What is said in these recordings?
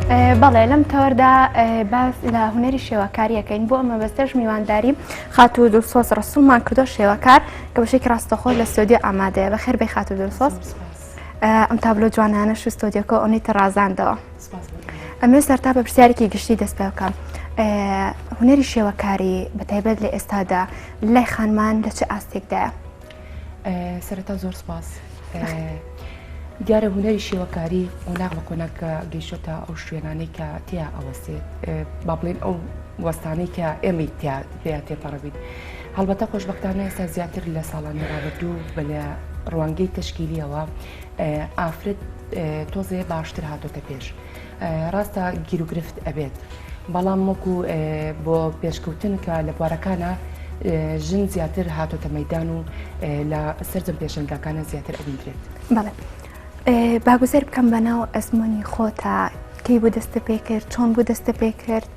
بەڵێ لەم تەوەردا باس لە هونەری شێوەکاریەکەین بۆ ئەمە بەستەش میوانداری خاتوو دڵسۆز ڕسوڵمان کردو شێوەکار کە بەشێکی ڕاستەخۆ لە ستۆدیۆ ئامادەیە. بەخێر بێی خاتوو دڵسۆز. ئەم تابلۆ جوانانەش و ستۆدیۆکە ئەونەی ترازاندەوە. ئەمێ سەرتا بە پرسیارێکی گشتی دەست پێ بکەم. هونەری شێوەکاری بە تایبەت لە ئێستادا لای خانمان لە چ ئاستێکدایە؟ سەرەتا زۆر سپاس. دیارە هونەری شێوەکاری قۆناغ بە قۆناغ کە گەیشتۆتە ئەو شوێنانەی کە تیا ئەوەستێت با بڵێن ئەو وەستانەی کە ئێمەی تیا پێیا تێپەڕبین. هەڵبەتە خۆشبەختانە ئێستا زیاتر لە ساڵانی ڕابردوو بە لە ڕوانگەی تەشکیلیەوە ئافرەت تۆزێ باشتر هاتۆتە پێش. ڕاستە گیروگرفت ئەبێت بەڵام وەکو بۆ پێشکەوتن کە لە بوارەکانە ژن زیاتر هاتۆتە مەدان و لە سەرجەم پێشەنگاکانە زیاتر ئەبیندرێت. بەڵێ باگوزەر بکەم بەناو ئەزمموی خۆتا کەی بوو دەستە پێ کرد چۆن بوو دەستە پێ کرد؟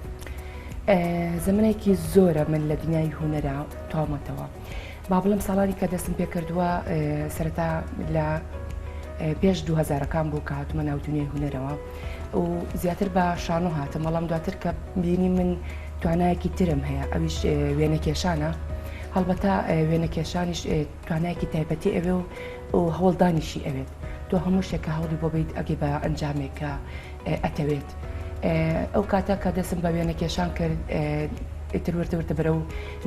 زمانێکی زۆرە من لە دنیای هوەرە تاومەتەوە با بڵێم ساڵانی کە دەستم پێکردووە سەرەتا لە پێش دوهەزارەکان بوو کە هاتومە ناو دنیای هونەرەوە و زیاتر بە شانۆ هاتم بەڵام دواتر کە بینی من توانایەکی ترم هەیە ئەویش وێنەکێشانە هەڵبەتە وێنەکێشانیش توانایەکی تایبەتی ئەوێ و و هەوڵدانیشی ئەوێت تۆ هەموو شتێک کە هەوڵی بۆ بیت ئەگەی بە ئەنجامێک کە ئەتەوێت ئەو کاتە کە دەستم بە وێنەکێشان کرد ئیتر وردە وردە بەرەو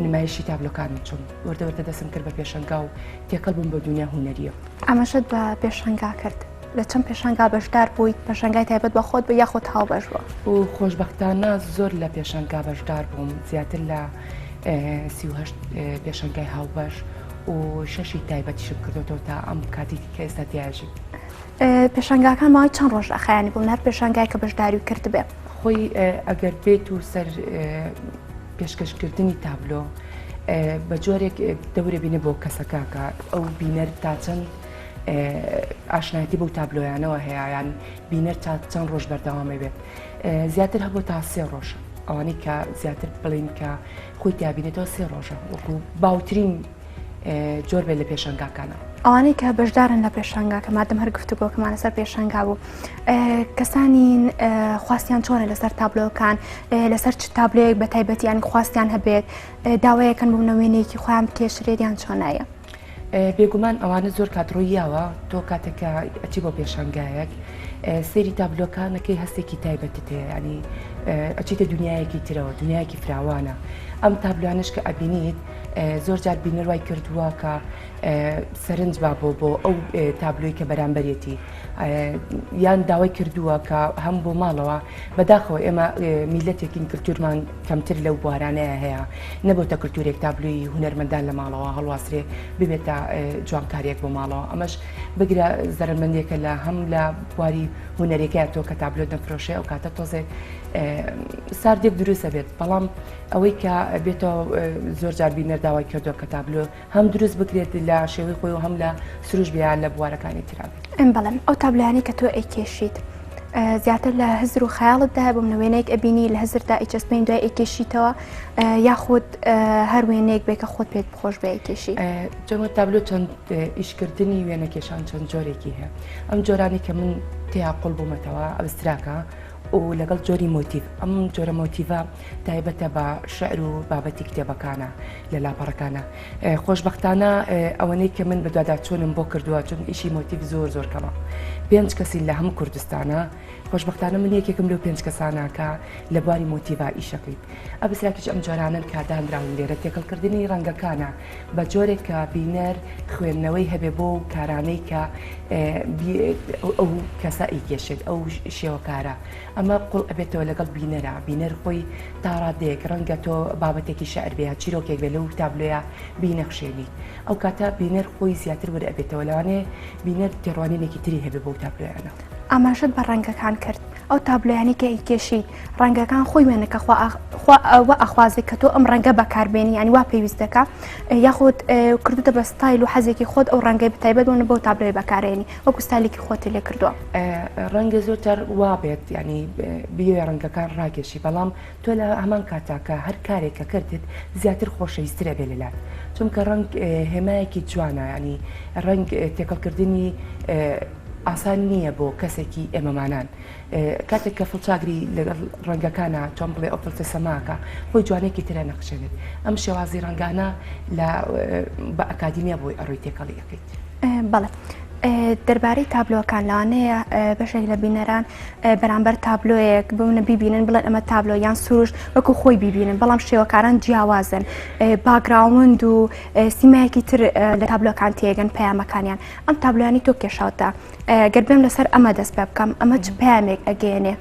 نمایشی تابلۆکانم چووم وردە وردە دەستم کرد بە پێشەنگا و تێکەڵ بووم بە دنیا هونەریە. ئاماژەت بە پێشەنگا کرد لە چەند پێشەنگا بەشدار بوویت پێشەنگای تایبەت بە خۆت بوو یاخود هاوبەش بوو؟ و خۆشبەختانە زۆر لە پێشەنگا بەشدار بووم زیاتر لە 38 پێشەنگای هاوبەش و شەشی تایبەتیشم کردوەوە تا ئەم کاتی کە ئێستا تیاژی. پێشانگاکان ماوەی چەند ڕۆژ ئەخایانی بوون هەر پێشانگای کە بەشداری کردبێ؟ خۆی ئەگەر بێت و سەر پێشکەشکردنی تابلۆ بە جۆرێک دەورە بینە بۆ کەسەکە کە ئەو بینەر تا چەند ئاشنایەتی بەو تابلۆیانەوە هەیە یان بینەر تا چەند ڕۆژ بەردەوامە بێت زیاتر هەبوو تا سێ ڕۆژ ئەوانەی کە زیاتر بڵین کە خۆی تیابینێتەوە سێ ڕۆژە وەکو باوترین جۆر بێت لە پێشانگاکانە. ئەوانەی کە بەشدارن لە پێشانگاکە مادەم هەر گفتوگۆکەمان لەسەر پێشانگا بوو کەسانین خواستیان چۆنە لەسەر تابلۆکان لەسەر چ تابلۆیەک بە تایبەتی یان خواستیان هەبێت داوایەکەن بوونە وێنەیەکی خۆیان بکێشرێت یان چۆنایە؟ بێگومان ئەوانە زۆر کات ڕوویاوە تۆ کاتێک کە ئەچی بۆ پێشانگایەک سەیری تابلۆکانەکەی هەستێکی تایبەتت هەیە ینی ئەچیتە دنیایەکی ترەوە دنیایەکی فراوانە ئەم تابلوانش کە ئەبینیت زۆر جار بینەر وای کردووە کە سەرنج با بۆ بۆ ئەو تابلۆی کە بەرامبەرێتی یان داوای کردووە کە هەم بۆ ماڵەوە بەداخەوە ئێمە میلەتێکین کللتورمان کەمتر لەو بوارانەیە هەیە نەبۆتە کللتورێک تابلوی هونەرمەندان لە ماڵەوە هەڵواسرێ ببێتە جوانکاریەک بۆ ماڵەوە ئەمەش بگرە زەرمەندێکە لە هەم لە بواری هونەرێکە تۆ کە تابلۆت نەفرۆشێ ئەو کاتە تۆزێک ساردێک دروستە بێت بەڵام ئەوەی کە بێتەوە زۆر جار بینەر داوای کردووە کە تابلۆ هەم دروست بکرێت لە شێوەی خۆی و هەم لە سروش بیان لە بوارەکانی ترا بێت. بەڵێ ئەو تابلۆیانەی کە تۆ ئەیکێشیت زیاتر لە هزر و خەیاڵتدا بۆ منە وێنەیەک ئەبینی لە هزردا ئەیچەسپێنی دوای ئەیکێشیتەوە یاخود هەر وێنەیەک بێ کە خۆت پێت خۆش بێ ئەیکێشی؟ جەمە تابلۆ چەند ئیشکردنی وێنەکێشان چەند جۆرێکی هەیە ئەم جۆرانی کە من تیا قوڵ بوومەتەوە abstract ە و لەگەڵ جۆری مۆتیڤ، ئەم جۆرە مۆتیڤە تایبەتە بە شعر و بابەتی کتێبەکانە لە لاپەڕەکانە. خۆشبەختانە ئەوەنەی کە من بەدواداچوونم بۆ کردووە چون ئیشی مۆتیڤ زۆر زۆر کەمە. پێنج کەسین لە هەموو کوردستانە، خۆشبەختانە من یەکێکم لەو پێنج کەسانە کە لە بواری مۆتیڤا ئیشەکەین. abstract یش ئەم جۆرانەن کە دانراون لێرە تێکەڵکردنی ڕەنگەکانە بە جۆرێک کە بینەر خوێندنەوەی هەبێ بۆ کارانەی کە ئەو کەسە ئەیکێشێت ئەو شێوەکارە ئەمە قوڵ ئەبێتەوە لەگەڵ بینەرە بینەر خۆی تا ڕادەیەک ڕەنگە تۆ بابەتێکی شعر بێ یا چیرۆکێک بێ لەو تابلۆیە بینەخشێنیت ئەو کاتە بینەر خۆی زیاتر ورد ئەبێتەوە لەوانەیە بینەر تێڕوانینێکی تری هەبێ بەو تابلۆیانە. ئاماژەت بە ڕەنگەکان کرد ئەو تابلۆیانەی کە ئەیکێشیت ڕەنگەکان خۆی وێنەکە خوا خوا وا ئەخوازێ کە تۆ ئەم ڕەنگە بەکاربێنی یانی وا پێویست دەکا یاخود کردوتە بە ستایل و حەزێکی خۆت ئەو ڕەنگەی بەتایبەت بۆ بەو تابلۆی بەکارێنی وەکو ستایلێکی خۆتی لێ کردووە. ڕەنگە زۆرجار وا بێت یانی بیەوێ ڕەنگەکان ڕاکێشی بەڵام تۆ لە هەمان کاتا کە هەر کارێک کە کردت زیاتر خۆشەویستر ئەبێ لەلات چونکە ڕەنگ هێمایەکی جوانە یانی ڕەنگ تێکەڵکردنی. ئاسان نییە بۆ کەسێکی ئێمەمانان کاتێک کە فڵچاگری لەگەڵ ڕەنگەکانە چۆن بڵێ ئەو فڵچە سەماکە خۆی جوانێکی ترە نەخشێنێت ئەم شێوازی ڕەنگانە لە بە ئەکادیمیا بۆی ئەڕۆی تێکەڵی ئەەکەیت. بەڵێ دەربارەی تابلۆکان لەوانەیە بەشێک لە بینەران بەرامبەر تابلۆیەک بمنە بیبینن بڵێن ئەمە تابلۆ یان سروشت وەکو خۆی بیبینن بەڵام شێوەکاران جیاوازن background و سیمایەکی تر لە تابلۆکان تێگەن پەیامەکانیان ئەم تابلۆیانی تۆ کێشاوتە گەر بێم لەسەر ئەمە دەست پێ بکەم ئەمە چ پەیامێک ئەگەیەنێ؟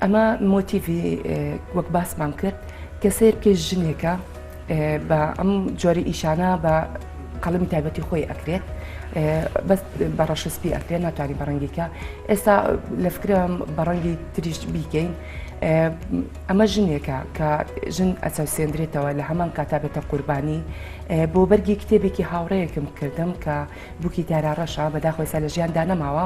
ئەمە مۆتیڤی وەک باسمان کرد کە سەیر بکەی ژنێکە بە ئەم جۆری ئیشانە بە قەڵمی تایبەتی خۆی ئەکرێت بەس بە ڕەشسپی ئەکرێت ناتوانانی بە ڕەنگیکە ئێستا لە فکرم بە ڕەنگی تریش بیکەین ئەمە ژنێکە کە ژن ئەچەوسێندرێتەوە لە هەمان کاتا بێتە قوربانی بۆ بەرگی کتێبێکی هاوڕێیەکم کردم کە بووکی تارا ڕەشە بەداخەوە ئێستا لە ژیاندا نەماوە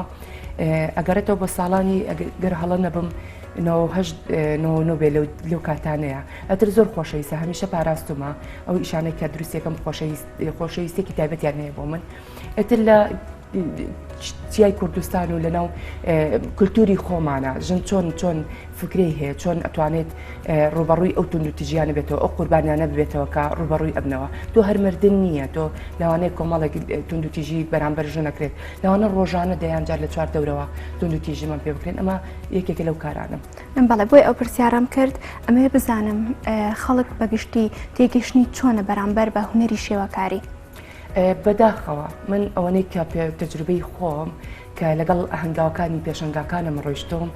ئەگەڕێتەوە بۆ ساڵانی گەر هەڵە نەبم 98 بێ لەو کاتانەیە ئەتر زۆر خۆشەویستە هەمیشە پاراستومە ئەو ئیشانەی کە دروستێکم خۆشەویستێکی تایبەتیان هەیە بۆ من ئەتر لە چیای کوردستان و لەناو کولتوری خۆمانە ژن چۆن چۆن فکرەی هەیە چۆن ئەتوانێت ڕوبەڕووی ئەو تونند و تیژیانە بێتەوە ئەو قوربانیانە ببێتەوە کە ڕوبەڕووی ئەبنەوە تۆ هەر مردن نییە تۆ لەوانەیە کۆمەڵێک تونند و تیژی بەرامبەر ژنەکرێت لەوانە ڕۆژانە دەیان جار لە چوار دەورەوە تونند و تیژیمان پێ بکرێن ئەمە یەکێکە لەو کارانە. بەڵێ بۆی ئەو پرسیارەم کرد ئەمەوێ بزانم خەڵک بەگشتی تێگەشتنی چۆنە بەرامبەر بە هونەری شێوەکاری؟ بەداخەوە من ئەوەنەی کە تەجروبەی خۆم کە لەگەڵ هەنگاوەکانی پێشەنگاکانم ڕۆیشتوم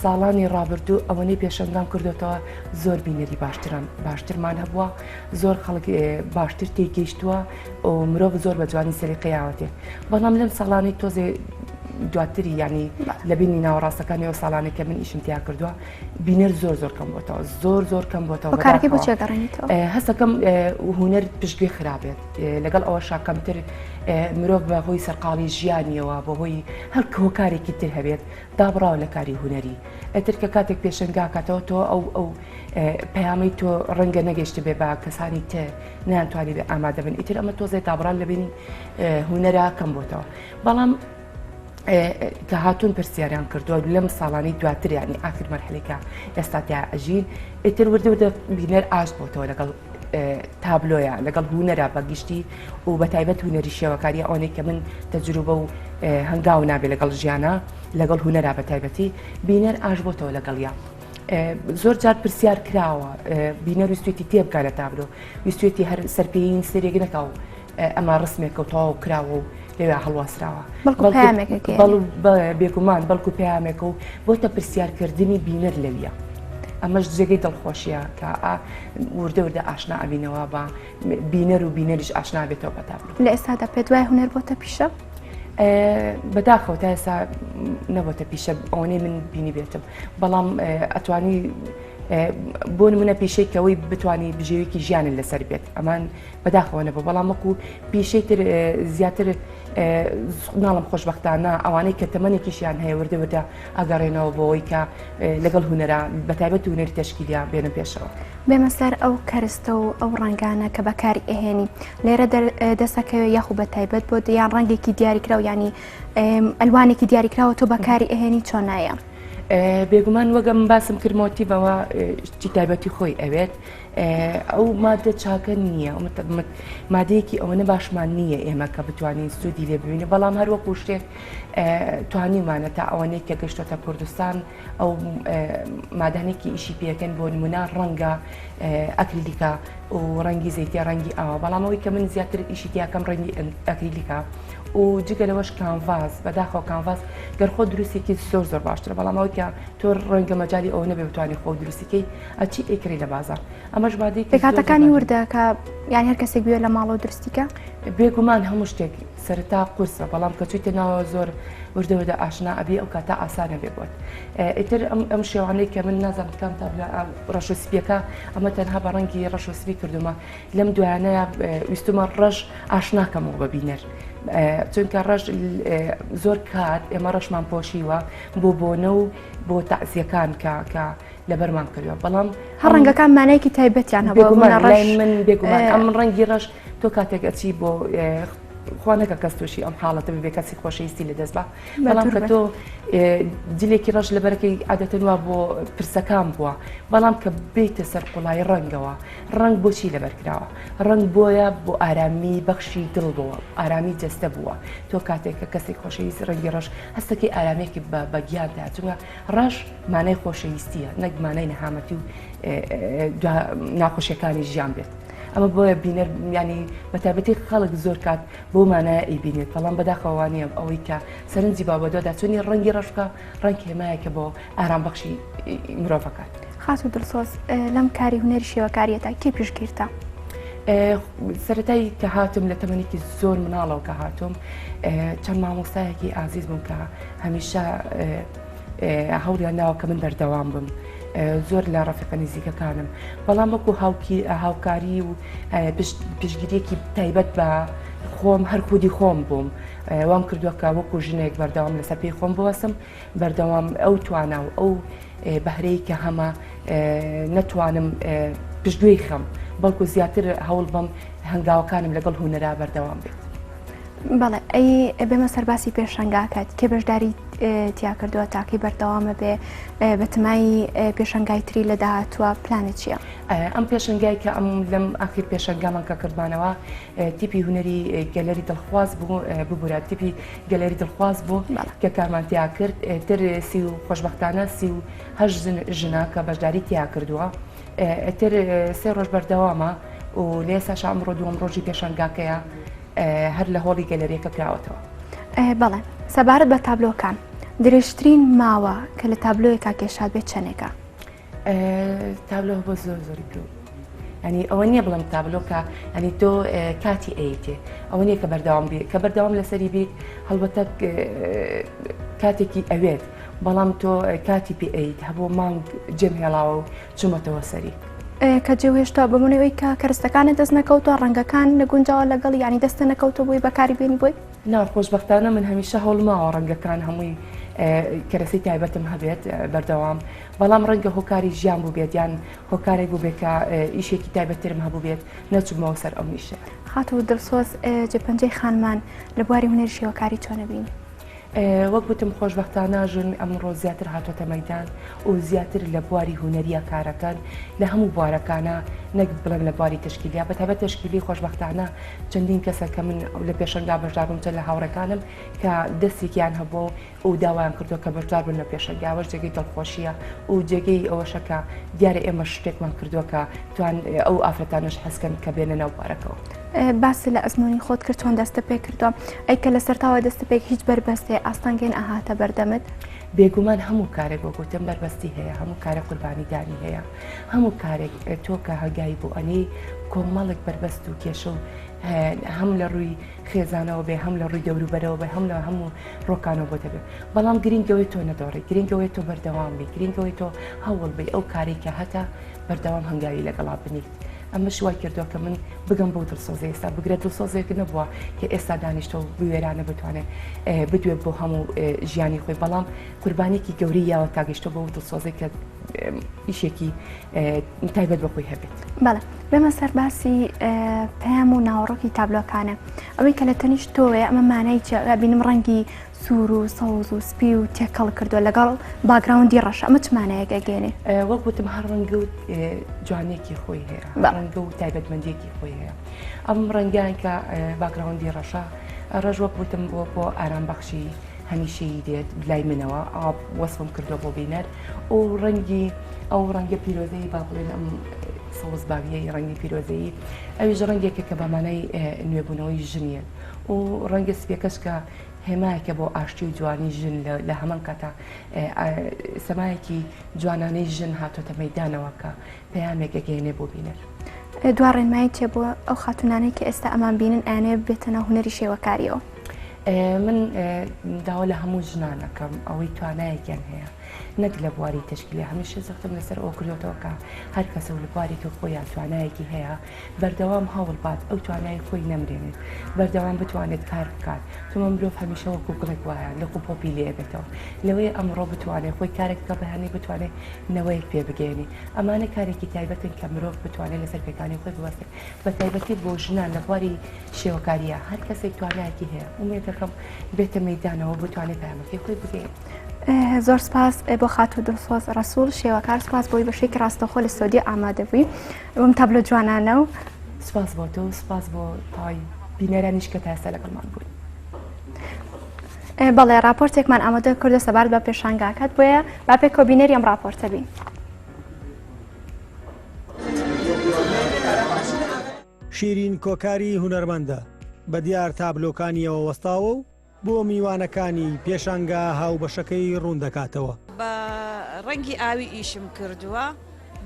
ساڵانی ڕابردوو ئەوەنەی پێشەنگام کردوتەوە زۆر بینەری باشترم باشترمان هەبووە زۆر خەڵک باشتر تێگەیشتووە و مرۆڤ زۆر بە جوانی سەلیقەیاوەتێ بەڵام لەم ساڵانی تۆزێ دواتری ینی لە بینی ناوەڕاستەکانی ئەو ساڵانێک کە من ئیشم تیا کردووە بینەر زۆر زۆر کەم بۆتەوە زۆر زۆر کەم بۆتەوە کارەکەی بۆ چێ گەڕێنیتەوە هەستەکەم هوەر پشتگوێ خرابێت لەگەڵ ئەوە شاکەمتر مرۆڤ بە هۆی سەرقاڵی ژیانیەوە بە هۆی هەر هۆکارێکی تر هەبێت دابڕاوە لە کاری هوەری ئەتر کە کاتێک پێشنگاکاتەوە تۆ ئەو ئەو پەیامەی تۆ ڕەنگە نەگەشت بێ بە کەسانی تر نیانتوانی بێ ئامادە بن ئیتر ئەمە تۆزێ دابڕان لە بینی هوەرا کەم بۆتەوە بەڵام کە هاتوون پرسیاریان کردووە لەم ساڵانی دواتر ینی ئاخر مەرحلێکە ئێستا تیا ئەژین ئیتر وردە وردە بینەر ئاشت بۆتەوە لەگەڵ تابلۆیە لەگەڵ هوەرە بە گشتی و بە تایبەت هوەری شێوەکاری ئەوەی کە من تەجروبە و هەنگاو نابێ لەگەڵ ژیانە لەگەڵ هوەرا بە تایبەتی بینەر ئاش بۆتەوە لەگەڵیا. زۆر جار پرسیار کراوە بینەر ویستێتی تێبگا لە تابلۆ ویستێتی هەر سەرپێین سەرێک نەکاو ئەمە ڕسمێکە و تەواو کراوە و لەوێ هەڵواسراوە بێگومان بەڵکو پەیامێکە و بۆتە پرسیارکردنی بینەر لەویە ئەمەش جێگەی دڵخۆشیە کە وردە وردە ئاشنا ئەبینەوە بە بینەر و بینەریش ئاشنا بێتەوە بە تابلۆ لە ئێستادا پێت وایە هونەر بۆتە پیشە؟ بەداخەوە تا ئێستا نەبۆتە پیشە ئەوەنەی من بینی بێتم بەڵام ئەتوانی بۆ نمونە پیشەی کەەوەی بتانی بژێوێکی ژیانن لەسەر بێت ئەمان بەداخەوە نەبوو بەڵام وەکو پیشەی تر زیاتر ناڵم خۆشببختانە ئەوانەی کە تەمەنێکیشیان هەیە وردە وردە ئەگەڕێنەوە بۆەوەی کە لەگەڵ هوەرە بەتایبەت هوەری تەشکیلیا بێنە پێشەوە. بێمە سەر ئەو کەرستە و ئەو ڕەنگانە کە بەکاری ئەهێنی لێرە دەسەکەوێ یاخو بە تایبەت بۆ یان ڕەنگێکی دیاریکراو ینی ئەلوانێکی دیاریکراوە تۆ بەکاری ئەهێنی چۆنایە. بێگومان وەگەم باسم کرد مۆتیڤەوە شتی تایبەتی خۆی ئەوێت ئەو مادە چاکە نییە مادەیەکی ئەوەنە باشمان نییە ئێمە کە بتوانین سوودی لێ ببینە بەڵام هەر وەکو شتێک توانیمانە تا ئەوەنەی کە گەشتۆتە کوردستان ئەو مادانێکی ئیشی پێکەن بۆ نمونە ڕەنگە ئەکریلیکە و ڕەنگی زەیتە ڕەنگی ئاوە بەڵام ئەوەی کە من زیاتر ئیشی تیاکەم ڕەنگی ئەکریلیکە و جگە لەوەش کانڤاس بەداخەوە کانڤاس گەر خۆ دروستێکی زۆر زۆر باشترە بەڵام ئەوەی کە تۆ ڕەنگە مەجای ئەوە نەبێ بتوانانی خۆ دروستیکەی ئەچی ئەیکڕی لە بازاڕ ئەمەش مادەیەکی زۆر زۆر پێکهاتەکانی باشە. وردە کە یان هەر کەسێک بوێ لە ماڵەوە دروستی کە؟ بێگومان هەموو شتێک سەرەتا قورسە بەڵام کە چوویتە ناوە زۆر وردە وردە ئاشنا ئەبی ئەو کاتە ئاسانە بێ بۆت ئیتر ئەم ئەم شێوانەی کە من نازانم کام تابلۆ ڕەش و سپیەکە ئەمە تەنها بە ڕەنگی ڕەش و سپی کردومە لەم دوایانەیە ویستومە ڕەش ئاشناکەمەوە بە بینەر چونکە ڕەش زۆر کات ئێمە ڕەشمان پۆشیوە بۆ بۆنە و بۆ تەعزیەکان کە کە لەبەرمان کردوە بەڵام هەر ڕەنگەکان مانایەکی تایبەتیان هەبووە بێگومان لای من بێگومان ئەم ڕەنگی ڕەش تۆ کاتێک ئەچی بۆ خوا نەکە کەس تووشی ئەم حاڵەتە ببێ کەسی خۆشەویستی لەدەست بە بەڵام کە تۆ جلێکی ڕەش لەبەرەکەی عادەتەن وا بۆ پرسەکان بووە بەڵام کە بێتە سەر قوڵایی ڕەنگەوە ڕەنگ بۆچی لەبەر کراوە ڕەنگ بۆیە بۆ ئارامی بەخشی دڵ بووە ئارامی جەستە بووە تۆ کاتێک کە کەسێک خۆشەویست ڕەنگی ڕەش هەستەکەی ئارامیێکی بە گیاندا چونکە ڕەش مانای خۆشەویستیە نەک مانای نەهامەتی و ناخۆشیەکانی ژیان بێت ئەمە بۆیە بینەر ینی بەتابەتی خەڵک زۆر کات بۆ مانایە ئەیبینێت بەڵام بەداخەوە وانییە ئەوەی کە سەرنجی با بەدوادا چوونی ڕەنگی ڕەش بکە ڕەنگ هێمایەکە بۆ ئارام بەخشی مرۆڤەکان. خاتوو دڵسۆز لەم کاری هونەری شێوەکاریەتا کێ پشتگیرتە؟ سەرەتای کە هاتم لە تەمەنێکی زۆر مناڵەوە کە هاتوم چەند مامۆستایەکی ئازیز بووم کە هەمیشە هەوڵیان داوە کە من بەردەوام بم زۆر لە ڕەفیقە نزیکەکانم بەڵام وەکو هاوکاری و پشتگیریەکی تایبەت بە خۆم هەر خودی خۆم بووم وام کردووە کە وەکو ژنێک بەردەوام لەسەر پێی خۆم بوەسم بەردەوام ئەو توانا و ئەو بەهرەی کە هەمە نەتوانم پشتگوێی خەم بەڵکو زیاتر هەوڵ بەم هەنگاوەکانم لەگەڵ هونەرا بەردەوام بێت. بەڵێ ئەی بێمە سەر باسی پێشەنگاکەت کێ بەشداری تیا کردووە تاکەی بەردەوامە بێ بەتەمای پێشەنگای تری لە داهاتووە پلانت چییە؟ ئەم پێشەنگای کە ئەم لەم ئاخیر پێشەنگامان کە کردمانەوە تیپی هونەری گەلەری دڵخواز بوو ببورە تیپی گەلەری دڵخواز بوو کە کارمان تیا کرد تر سی و خۆشببختانە 38 ژنە کە بەشداری تیا کردووە تر سێ ڕۆژ بەردەوامە و لێ ساشا ئەمڕۆ دووەم ڕۆژی پێشەنگاکەیە هەر لە هۆڵی گەلەریەکە کراوەتەوە. بەڵێ سەبارەت بە تابلۆکان درێژترین ماوە کە لە تابلۆیەکا کێشات بێت چەندێکە؟ تابلۆ بۆ زۆر زۆری پێ ینی ئەوە نییە بڵم تابلۆکە ینی تۆ کاتی ئەیتێ ئەوە نییە کە بەردەوام بێ کە بەردەوام لەسەری بیت هەڵبەتە کاتێکی ئەوێت بەڵام تۆ کاتی پێ ئەیت هەبوو مانگ جێم هێڵاوە و چوومەتەوە سەری. کە جێو هێشتوە بە بۆنەی ئەوەی کە کەرستەکانت دەست نەکەوتوە ڕەنگەکان نەگونجاوە لەگەڵ یانی دەستە نەکەوتوە بۆی بەکاری بێنی بۆی؟ نا خۆشبەختانە من هەمیشە هەوڵماوە ڕەنگەکان هەمووی کەرەسەی تایبەتم هەبێت بەردەوام بەڵام ڕەنگە هۆکاری ژیان بووبێت یان هۆکارێک بووبێت کە ئیشێکی تایبەتترم هەبووبێت نەچوومەوە سەر ئەو نیشە. خاتوو دڵسۆز جێپەنجەی خانمان لە بواری هونەری شێوەکاری چۆنە بینی؟ وەک وتم خۆشبەختانە ژن ئەمڕۆ زیاتر هاتۆتە مەیدان و زیاتر لە بواری هونەریە کارەکەن لە هەموو بوارەکانە نەک بڵێم لە بواری تەشکیلیا بە تایبەت تەشکیلی خۆشبەختانە چەندین کەسە کە من لە پێشەنگا بەشدار بووم چەند لە هاوڕێکانم کە دەستێکیان هەبوو و داوایان کردووە کە بەشدار بن لە پێشەنگا ئەوەش جێگەی دڵخۆشیە و جێگەی ئەوەشە کە دیارە ئێمە شتێکمان کردووە کە توان ئەو ئافرەتانەش حەزکەن کە بێنە ناو بوارەکەوە. باست لە ئەزموونی خۆت کرد چۆن دەستت پێ کردووە ئەی کە لە سەرتاوە دەستت پێ هیچ بەربەستێ ئاستەنگێن ئەهاتە بەردەمت؟ بێگومان هەموو کارێک وەک وتم بەربەستی هەیە هەموو کارێک قوربانیدانی هەیە هەموو کارێک تۆ کە هەنگاوی بۆ ئەنێی کۆمەڵێک بەربەست و کێشە و هەم لە ڕووی خێزانەوە بێ هەم لە ڕووی دەوروبەرەوە بێ هەم لە هەموو ڕۆکانەوە بۆ دەبێ بەڵام گرنگەوەی تۆ نەدۆڕی گرنگەوەی تۆ بەردەوام بی گرنگەوەی تۆ هەوڵ بی ئەو کارێک کە هەتا بەردەوام هەنگاوی لەگەڵا بنیت ئەمەش وای کردووە کە من بگەم بەو دڵسۆزەی ئێستا، بگرە دڵسۆزێک نەبووە کە ئێستا دانیشتووە و بوێرانە بتوانێت بدوێت بۆ هەموو ژیانی خۆی، بەڵام قوربانییەکی گەورەی یاوە تا گەیشتووە بەو دڵسۆزەی کە ئیشێکی تایبەت بە خۆی هەبێت. بەڵێ بێمە سەر باسی پەیام و ناوەڕۆکی تابلۆکانە ئەوەی کە لە تەنیشت تۆوەیە ئەمە مانای چیە ئەبینم ڕەنگی سوور و سەوز و سپی و تێکەڵ کردووە لەگەڵ background ی ڕەش ئەمە چ مانایەک ئەگەێنێ؟ وەک وتم هەر ڕەنگە و جوانێکی خۆی هەیە ڕەنگە و تایبەتمەندێکی خۆی هەیە ئەم ڕەنگیان کە background ی ڕەشە ڕەش وەک وتم بۆ بۆ ئارام بەخشی هەمیشەیی دێت لای منەوە ئاوا وەسفم کردووە بۆ بینەر و ڕەنگی ئەو ڕەنگە پیرۆزەی با بڵێن ئەم سەوز باویەی ڕەنگی پیرۆزەیی ئەویش ڕەنگێکە کە بە مانای نوێبوونەوەی ژنیە و ڕەنگە سپیەکەش کە هێمایەکە بۆ ئاشتی و جوانی ژن لە هەمان کاتا سەمایەکی جوانانەی ژن هاتۆتە مەیدانەوە کە پەیامێک ئەگەیەنێ بۆ بینەر. دوا ڕێنمایی چیە بۆ ئەو خاتوونانەی کە ئێستا ئەمان بینن ئەیانەوێت بێتە ناو هونەری شێوەکاریەوە؟ من داوا لە هەموو ژنان ئەکەم ئەوەی توانایەکیان هەیە. نەک لە بواری تەشکیلی هەمیشە زەختم لەسەر ئەوە کردۆتەوە کە هەر کەسە و لە بوارێکی خۆیان توانایەکی هەیە بەردەوام هەوڵ بات ئەو توانای خۆی نەمرێنێت بەردەوام بتوانێت کار بکات چونکە مرۆڤ هەمیشە وەکو گوڵێک وایە لق و پۆپی لێ ئەبێتەوە لەوەیە ئەمڕۆ بتوانێت خۆی کارێک بکات بەیانی بتوانێت نەوەیەک پێ بگەیەنێ ئەمانە کارێکی تایبەتن کە مرۆڤ بتوانێت لەسەر پێکانی خۆی بوەستێت بە تایبەتی بۆ ژنان لە بواری شێوەکاریە هەر کەسێک توانایەکی هەیە ئومێد دەکەم بێتە مەیدانەوە بتوانێت پەیامەکەی خۆی بگەیەنێت. زۆر سپاس بۆ خاتوو دڵسۆز ڕەسوڵ شێوەکار سپاس بۆی بەشێکی ڕاستەخۆ لە ستۆدیۆ ئامادە بووی بەم تابلۆ جوانانە و سپاس بۆ تۆ سپاس بۆ تای بینەرانیش کە تا ئێستا لەگەڵمان بوون. بەڵێ راپۆرتێکمان ئامادە کردە سەبارەت بە پێشانگاکەت بۆیە با پێکەوە بینەری ئەم راپۆرتە بین. شیرین کۆکاری هونەرمەندە، بە دیار تابلۆکانیەوە وەستاوە و بۆ میوانەکانی پێشانگا هاوبەشەکەی ڕوون دەکاتەوە. بە ڕەنگی ئاوی ئیشم کردووە،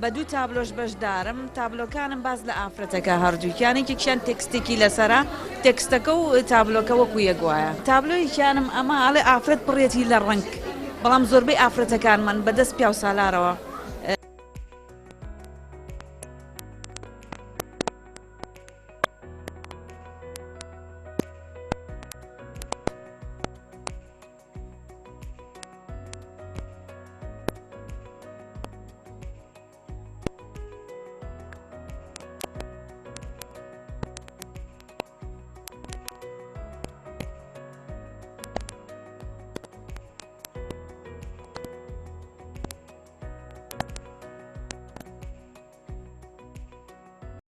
بە دوو تابلۆش بەشدارم، تابلۆکانم باس لە ئافرەتەکە هەردووکیان، یەکێکیان تێکستێکی لەسەرە، تێکستەکە و تابلۆکە وەکو یەک وایە. تابلۆیەکیانم ئەمە ئەڵێ ئافرەت پڕیەتی لە ڕەنگ، بەڵام زۆربەی ئافرەتەکانمان بەدەست پیاوسالارەوە.